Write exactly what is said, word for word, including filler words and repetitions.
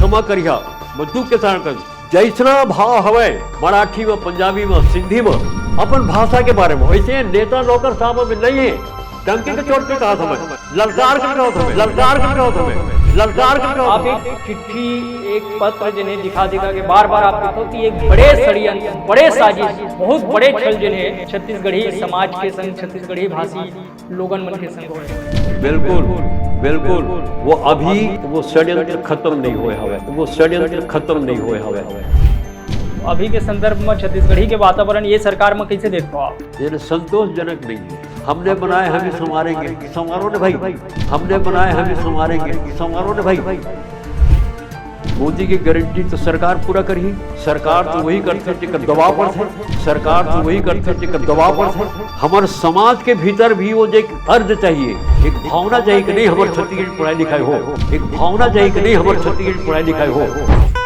क्षमा करिहा, बंदूक के साथ कर। जैसना भाव हवय मराठी में, पंजाबी में, सिंधी में, अपन भाषा के बारे में, वैसे नेता नौकर साहब में नहीं है। डंके के चोट पे कहा था मैं, ललकार के कहा था मैं, ललकार के कहा था मैं, ललकार के कहा था आप एक चिट्ठी, एक पत्र जिन्हें दिखा दिखा के बार बार आप देखो कि एक बड़े षड्यंत्र, बड़े साजिश, बहुत बड़े छल जिन्हें छत्तीसगढ़ी समाज के संग, छत्तीसगढ़ी भाषी लोगन मन के संग होए। बिल्कुल, बिल्कुल। वो अभी वो षड्यंत्र खत्म नहीं हुए हवे, वो षड्यंत्र खत्म नहीं हुए हवे। अभी के संदर्भ में छत्तीसगढ़ी के वातावरण ये सरकार में कैसे देखते हो आप? ये संतोषजनक नहीं है। हमने बनाए, हम ही संवारेंगे, संवारो ने भाई। हमने बनाए, हम ही संवारेंगे, संवारो ने भाई। मोदी की गारंटी तो सरकार पूरा करही। सरकार तो वही करथे जेकर दबाव पड़थे, सरकार तो वही करथे जेकर दबाव पड़थे। हमर समाज के भीतर भी वो जे एक अर्ज चाहिए, एक भावना चाहिए कि नहीं, हमर छत्तीसगढ़ पढ़ाई लिखाई हो, एक भावना चाहिए कि नहीं, हमर छत्तीसगढ़ पढ़ाई लिखाई हो।